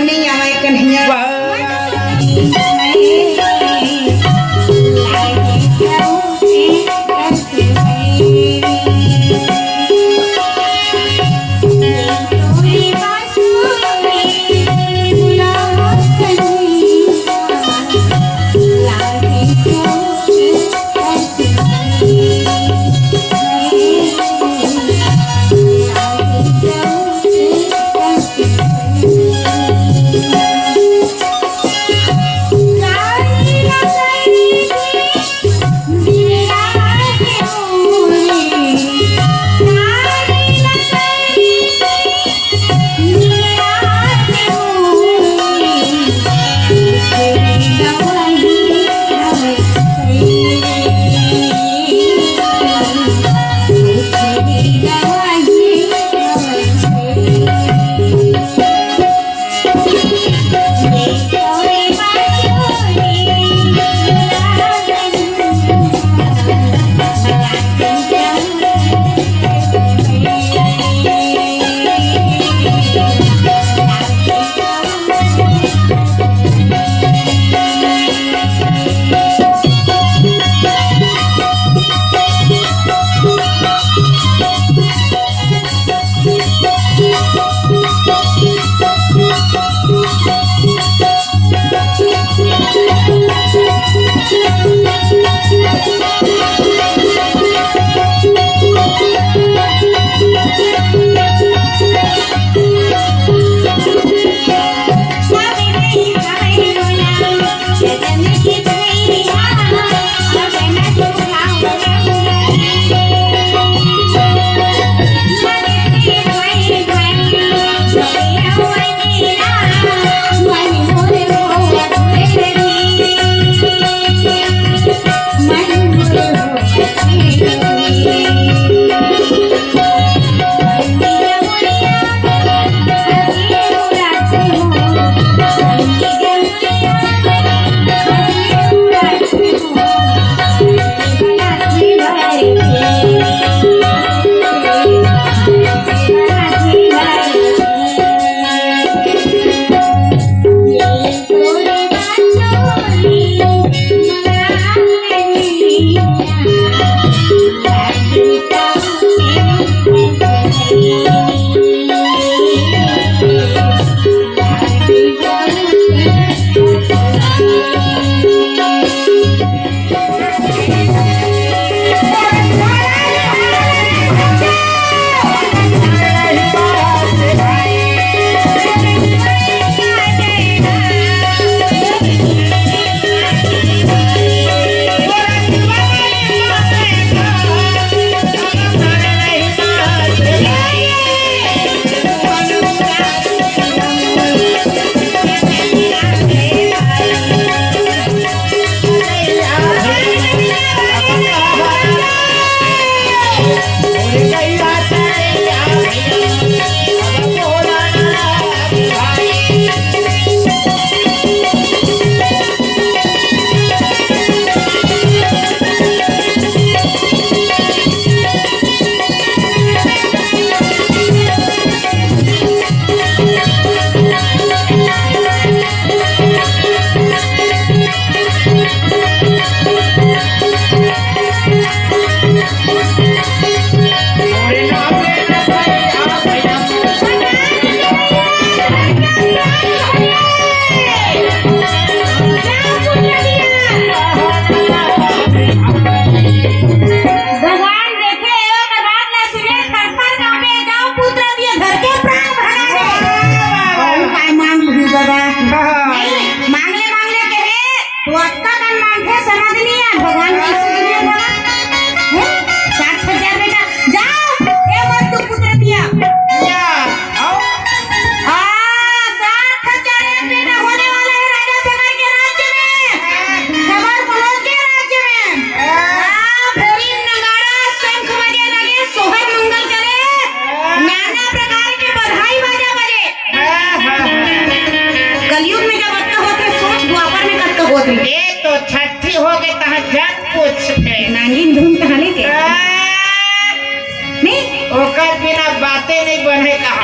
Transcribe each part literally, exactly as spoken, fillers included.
नहीं आवे कन्हैया। वाह। भगवान देखे, ओकर बात ला सुने, थर-थर कांपे, जाओ पुत्र दिया, धरके प्राण भगा दे। अउ काय मांग लूहूं दादा? नहीं, मांग ले, मांग ले कहे, तो अतका कन मांगथे, समझ नहीं आय, भगवान कइसे दिए बा? हैं? सात हजार बेटा, जाओ, ए मजदूर पुत्र दिया। या, आओ। हाँ, सात हजार एक बेटा होने वाला है राजा सगर के राज्य में। खबर पहुंच गया राज्य में। हाँ, भेरी नगाड़ा, शंख बजे लगे, सोहर मंगल चले, नाना प्रकार के बधाई बाजा बजे। कलयुग में जब अतका होत रहे, सोच द्वापर में कतका होत रहे। ये तो छठी हो गए, तहाँ जग पूछते। नागिन धुन कहाँ लेके? नहीं? ओकर बिना बातें नहीं बने कहा।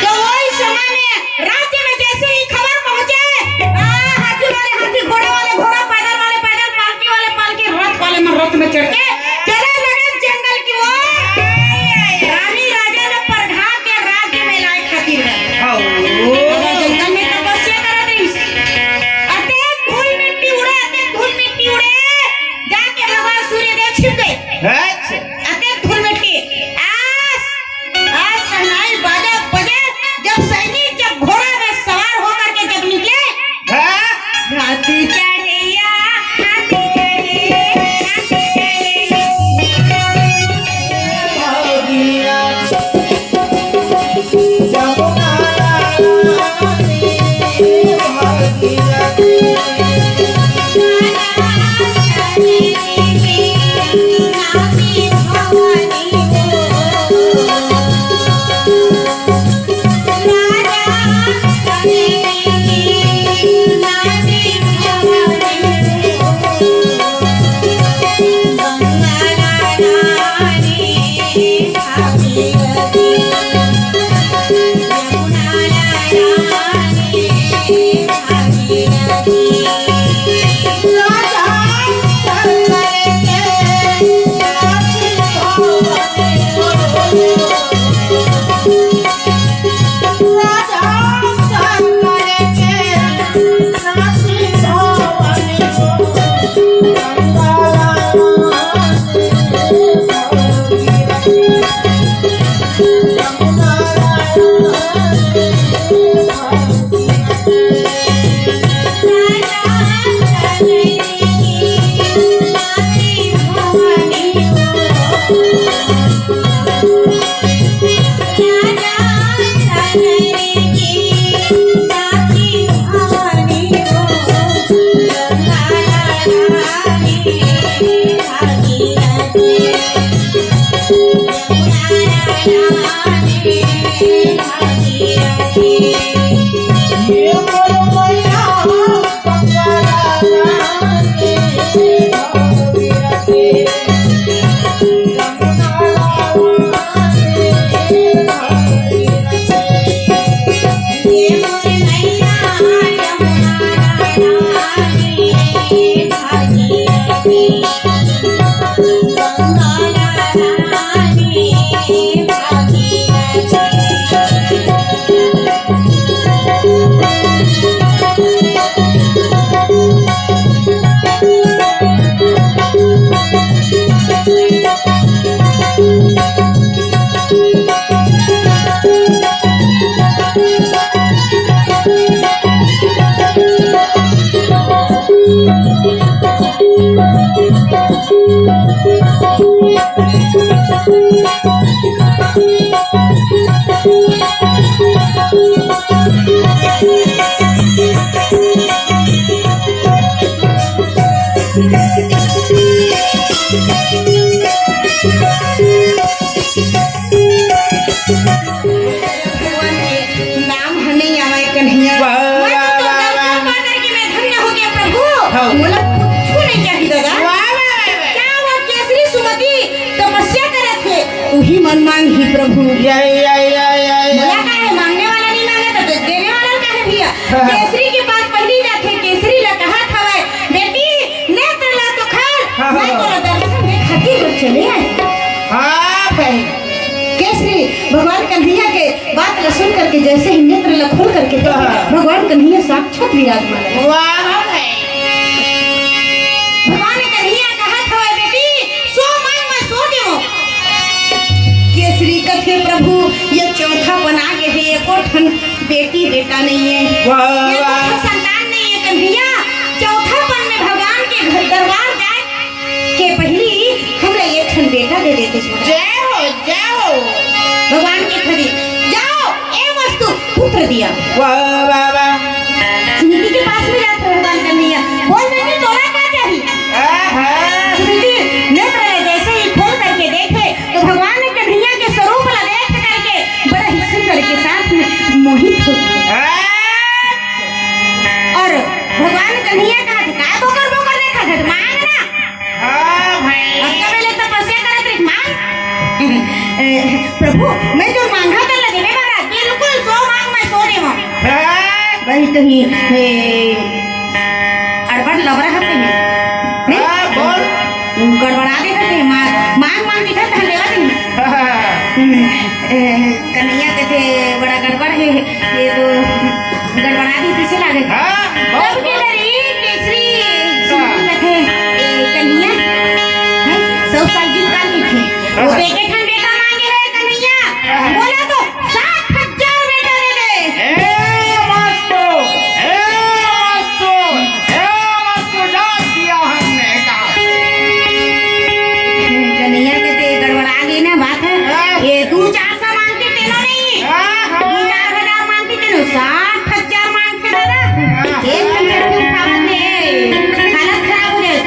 तो वही समय में राज्य में जैसे ही मांगही प्रभु। या, या, या, या, या। बोला का है, मांगने वाला नहीं मांगे तो दे-, देने वाला का है भैया। हाँ। केसरी के पास पहली जाथे, केसरी ला कहत हवय, "बेटी, नेत्र ला तो खोल, हाँ, हाँ, मैं हाँ। तोला दर्शन दे खातिर चले आए।" हाँ भाई। केसरी भगवान कन्हैया के बात ला सुन करके जैसे ही नेत्र ला खोल करके देखे, हाँ। भगवान कन्हैया साक्षात विराजमान है। वाह भाई। भगवान कन्हैया कहत हवय, "बेटी, सो मांग मैं सो देवो।" केसरी कथे, "प्रभु, ये चौथापन आ गे हे, एको ठन बेटी बेटा नहीं है, वाह, एको वाह। ठन संतान नहीं है कन्हैया। चौथापन में भगवान के घर दरबार जाए के पहली हमरा एक ठन बेटा दे देते।" जय हो, जय हो। भगवान के खड़ी, "जाओ, ए वस्तु, पुत्र दिया।" वाह, वाह, वाह। सुनीति के पास में जात रहे भगवान कन्हैया, "बोल बेटी, तोला का चाही?" आहा। सुनीति नेत्र ले जैसे ही खोल करके देखे तो भगवान कन्हैया के स्वरूप ला देख करके बड़ा ही सुंदर के साथ में मोहित हो गई। हाँ। और भगवान कन्हैया कहा थे, "काय बोकर बोकर देखा थे, मांग ना।" हाँ भाई। अतका बेले तपस्या करत रहिस, मांग। ए, प्रभु, मैं जो मांगा कर लगे, मैं महाराज, बिल्कुल सो मांग, मैं सो देवो। हाँ। वही तो ही, ए, अड़बड़ लबरा हते हैं। नहीं? हाँ, बोल। गड़बड़ा दे हते हैं, मांग, मांग, मांग दिखा था, लेवा नहीं। हाँ। हम्म, ए, कन्हैया कथे, "बड़ा गड़बड़ है, ये तो गड़बड़ा दी, पीछे लागे।" हाँ, तब बहुत, के बहुत। लरी केसरी हाँ। सुनने लगे, "ए, कन्हैया, हैं, सौ साल दिन का लिखे। हाँ। वो बेटे ठन बेटा मांगे है कन्हैया। हाँ। बोला तो साठ हजार बेटा दे दे।" ए, मस्त, ए, मस्त, ए, मस्त, जान दिया हमने, कहा। कन्हैया के ते गड़बड़ा गई ना बात है। हाँ। ये दू चार सौ मांगते तेनो नहीं। हाँ, हाँ। दू चार हजार मांगते तेनो, साठ हजार मांगते दादा। हाँ। एक हजार भी उठावत नहीं। हालत खराब हो जाए।